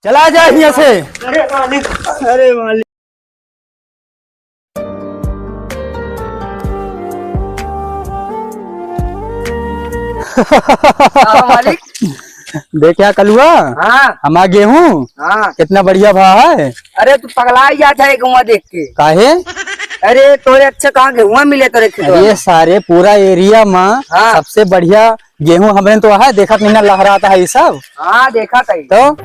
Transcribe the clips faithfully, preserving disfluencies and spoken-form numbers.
चला जा हियाँ से। अरे मालिक, अरे मालिक। हाँ, मालिक। देख या कलुआ, हाँ। हमार गेहूं हाँ। कितना बढ़िया भा है। अरे, तू पगला ही जात है गेहुआ देख के। काहे? अरे, तोरे अच्छा कहाँ गेहुआ मिले तोरे खेतवा अरे में? सारे, पूरा area मा हाँ। सबसे बढ़िया गेहूं हमरे तो है, देखत नहीं ना लहरात है ये सब। हाँ, देखत है। तो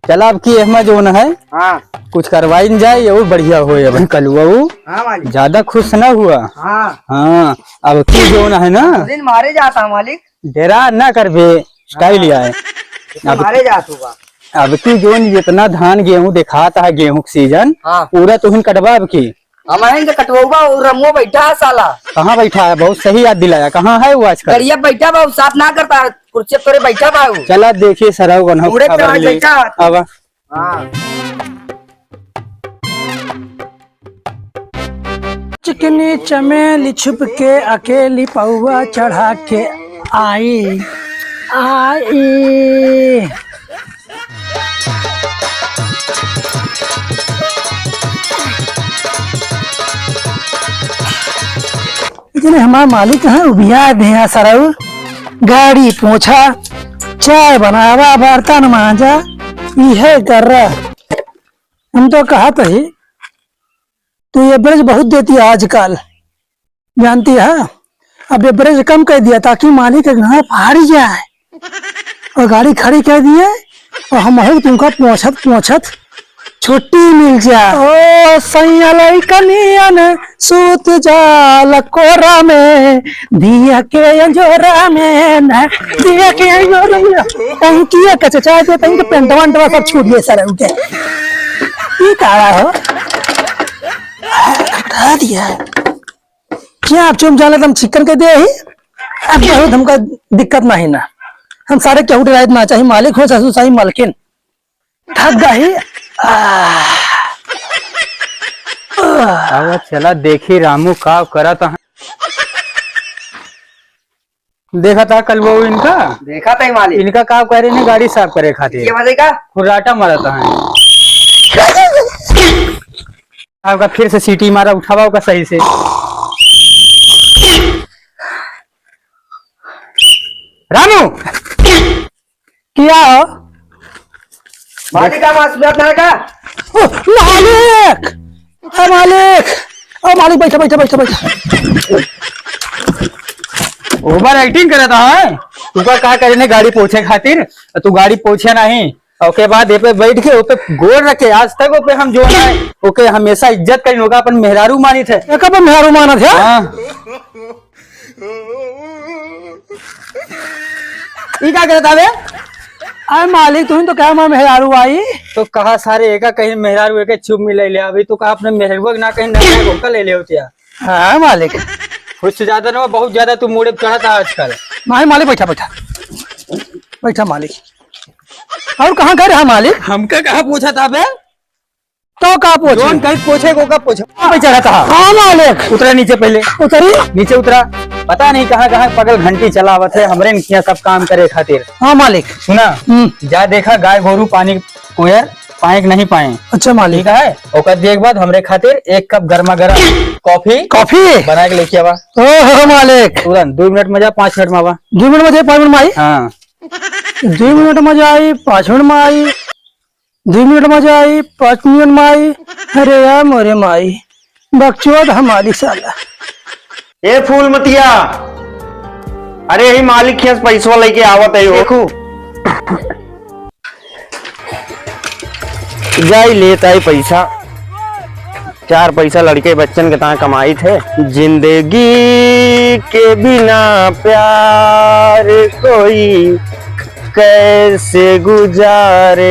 चला, अब की एहमा जौन है, हाँ। कुछ करवाई न जाए, ये और बढ़िया होए। अब कलुआ वो हाँ, मालिक। ज्यादा खुश ना हुआ। हाँ। हाँ, अब की जौन है ना, दिन मारे जाता, मालिक। डेरा ना करबे, style हाँ। ही आए। तो अब मारे जात हुआ। अब की जौन जितना धान गेहूं देखात है, गेहूं के season, हाँ। पूरा तुहिन कटवा अब की। हमहिन के कटवउबा, उ रमुआ बैठा है साला। कहाँ बैठा है? बहुत सही याद दिलाया। कहाँ है वो आजकल? गड़िया बैठा बा, उ साफ ना करता है, कुर्सी तोरे बैठा बा उ। चला देखिए सरऊ कौन हो मुड़े खबर पे ले। बैठा है। अब हाँ। चिकनी चमेली छुप के अकेली पौवा चढ़ा के आई, आई। इतने हमार मालिक हैं, उबिया दे हैं सरऊ। गाड़ी पोछा, चाय बनावा, बर्तन मांजा, इहे कर रहा। हम तो कहत ही, तू average बहुत देती है आजकल, जानती है? अब average कम कर दिया ताकि मालिक के गाँव फाड़ जाए और गाड़ी खड़ी कर दिए और हम है तुमका पोंछत पोंछत छुट्टी मिल जाए। ओ सैया लइकनियन सूत जा लकोरा में, दिया के अंजोरा में ना, दिया के अंजोरा में। कहीं किया कचचा दे, कहीं के पेंटवा वेंटवा सब छूट गए सारे उनके। ये का हो? हटा दिया। क्या आप चुप जाले, तुम चिकन के दे ही? अब क्या हो, तुमका दिक्कत नहीं ना। हम सारे केहू डराइत ना, चाहे मालिक हो, चाहे, चाहे मालकिन। थक गई। आह। अब चला देखी रामू का करत है। देखा था कल वो इनका? देखा था ही मालिक। इनका का कह रहे ने गाड़ी साफ करे खातिर? ये वाले का? खुर्राटा मारत है। आपका फिर से सीटी मारा, उठावा ओका सही से। रामू! क्या हो? मालिक, आप आज सुनात ना का? ओ, मालिक! ओ, मालिक! ओ, मालिक, बैठा, बैठा, बैठा, बैठा। Over acting करत है। तुका का करे ने गाड़ी पोछे खातिर? तू गाड़ी पोछे नहीं। ओके बाद ए पे बैठ के, ओ पे गोड़ रखे, आज तक ओ पे हम जो है, ओके हमेशा इज्जत करीन, ओका अपन मेहरारू मानित है। एका अपन मेहरारू मानत है? हाँ। ई का करत आवे? अरे मालिक, तुम तो कहा हमार मेहरारू आई। तो कहा सारे एका कहीं मेहरारू एके चुप मिले ले, अभी तो कहा अपने मेहरारू के ना कहीं ना कहीं धोखा ले ले होतिया। हाँ मालिक। खुश ज्यादा ना, बहुत ज्यादा तू मूड़े पे चढ़त है आजकल। नहीं मालिक, बैठा, बैठा, बैठा मालिक। और कहाँ गए रहा मालिक? हमका कहाँ पूछा था बे? तो का पूछे? जोन कहीं पूछे को का पूछे? कहाँ पे चढ़ा था? हाँ मालिक। उतरा नीचे पहले। उतरी? नीचे उतरा। पता नहीं कहाँ कहाँ पगल घंटी चलावत है, हमरे न किया सब काम करे खातिर। हाँ मालिक। सुना? हम्म। जा देखा गाय गोरू पानी कोयर पाए कि नहीं पाए। अच्छा मालिक। ठीक है? ओकर देख बाद हमरे खातिर एक कप गर्मा गर्म कॉफी कॉफी? बना के लेके आवा। ओहो मालिक। तुरंत, दो मिनट में जा, पाँच मिनट में आवा। दो मिनट में जाई, पाँच मिनट में आई? हाँ। दो मिनट में जाई, पाँच मिनट में आई। दो मिनट में जाई, पाँच मिनट में आई। अरे यार मोरे माई, बकचोद हमारी साला। ए फूलमतिया, अरे यही मालिक खेस पैसवा लेके आवत है, देखू। जाई लेत आई पैसा, चार पैसा लड़के बच्चन के तां कमाइत है। जिंदगी के बिना प्यार कोई कैसे गुजारे,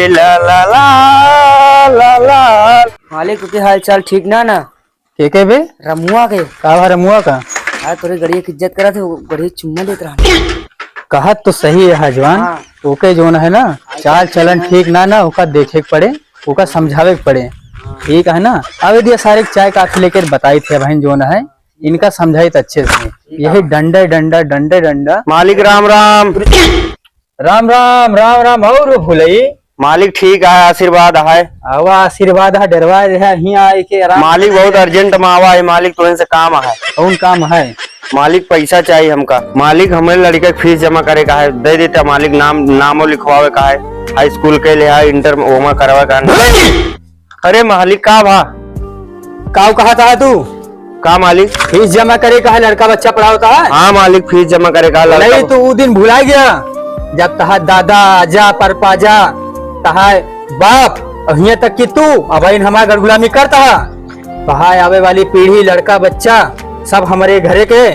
ला ला ला ला ला। मालिक, के हाल चाल ठीक ना ना? के के बे? रमुआ के। का भा रमुआ का? अरे तोरे गड़िया की इज्जत करत है, वो गड़िया चुम्मा देत रहा। कहत तो सही है हजवान, हाँ। ओके जोन है ना, चाल चलन ठीक ना ना, ओका देखे के पड़े, ओका समझावे के पड़े, हाँ। ठीक है ना? आवे दिया सारे के चाय काफी लेकर बताइत है बहन जोन है, इनका समझाइत अच्छे से, यही डंडा डंडा डंडा डंडा। मालिक राम राम। राम राम, राम राम। और भुलई? मालिक ठीक है, आशीर्वाद है। आवा आशीर्वाद है, डरवा है, हियाँ आए के आराम। मालिक बहुत urgent में आवा है, मालिक तुरंत से काम है। कौन काम है? मालिक पैसा चाहिए हमका। मालिक हमरे लड़के के फीस जमा करे का है, दे देता मालिक, नाम, नामो लिखवावे का है, हाई स्कूल के ले है, इंटर में ओमा करवा का है। अरे मालिक, का भा? काऊ कहा था तू? का मालिक? फीस जमा करे का है, लड़का बच्चा पढ़ावता है? हाँ मालिक, फीस जमा करे का है, लड़का नहीं तो उ दिन भुला गया, जब तहा दादा, आजा, परपाजा, तहा बाप, और हियां तक कि तू, अब इन हमार घर गुलामी करता है। तहा आवे वाली पीढ़ी, लड़का बच्चा, सब हमरे घरे के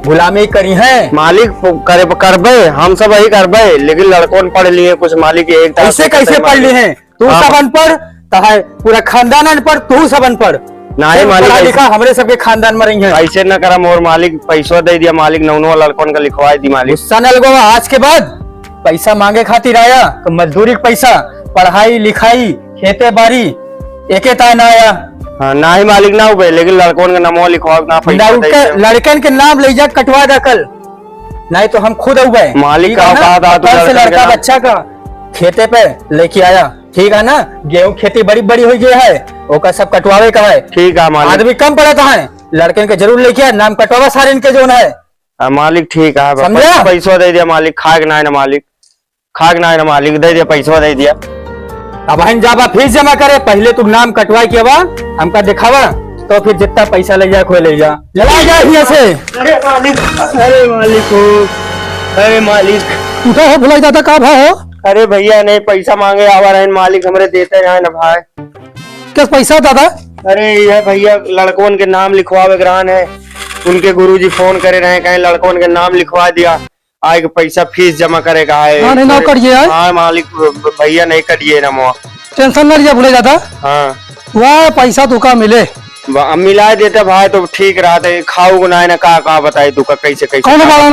गुलामी करी हैं। मालिक, करे, करबे, हम सब यही करबे, लेकिन लड़कोन पढ़ लिए कुछ मालिक, एक तरह ऐसे से कैसे पढ़ लिए हैं? तू हाँ। सब अनपढ़, तहार पूरा खानदान अनपढ़, तू सब अनपढ़। नाही सिर्फ मालिक, पढ़ा ऐसे लिखा हमरे सबके खानदान में रही है। ऐसे न करा मोर मालिक, पैसवा दे दिया मालिक, नौनवा लड़कन का लिखवा दी मालिक। गुस्सा न लगवा, आज के बाद पैसा मांगे खातिर आया तो मजदूरी के पैसा, पढ़ाई लिखाई, खेते बाड़ी, एके ताय ना आया। हाँ, नाही मालिक ना उबे, लेकिन लड़कन का नमवा लिखवा ना, पैसा ना दे उनके दिया। लड़कन के नाम ले जा, कटवा दा कल, नहीं तो हम खुद उबे। मालिक ठीक है का ना? बात आ, तू कल से लड़कन के लड़का नाम बच्चा का खेते पे लेके आया। ठीक है ना, गेहूं खेती बड़ी बड़ी हो गई है, ओका सब कटवावे का है। ठीक है मालिक। आदमी कम पड़त है, लड़कन के जरूर लेके आ, नाम कटवावा सारे इनके जोन है। हाँ, मालिक ठीक है, समझा? पैसा दे दिया मालिक, खाए के ना है ना मालिक, खाए के ना है ना मालिक, दे दिया, पैसा दे दिया। अब हम जाबा फीस जमा करे, पहले तू नाम कटवाए के बा, हमका दिखावा, तो फिर जितना पैसा ले जाए, खोए ले जा। चला जा हियां से। अरे मालिक, अरे मालिक हो, अरे मालिक। उठा हो भुलाई दादा, का भा हो? अरे भैया, नहीं पैसा मांगे आवा रहन मालिक, हमरे देते ना है ना भाई। किस पैसा दादा? अरे यह भैया, लड़कवन के नाम लिखवावे के रहन है, उनके गुरुजी फोन करे रहे, कहे लड़कवन के नाम लिखवा दिया, आए के पैसा फीस जमा करे का है। हाँ, नहीं, ना करिए, आए। हाँ मालिक, भ-, भ-, भैया नहीं करिए ना मोआ। टेंशन ना लिया भुलाई दादा। हाँ। वाह, पैसा तुका मिले। बा-, मिला देता भाई तो ठीक रहता है, खाऊ को ना है ना, का, का बताई तुका, कैसे, कैसे कौन का बात?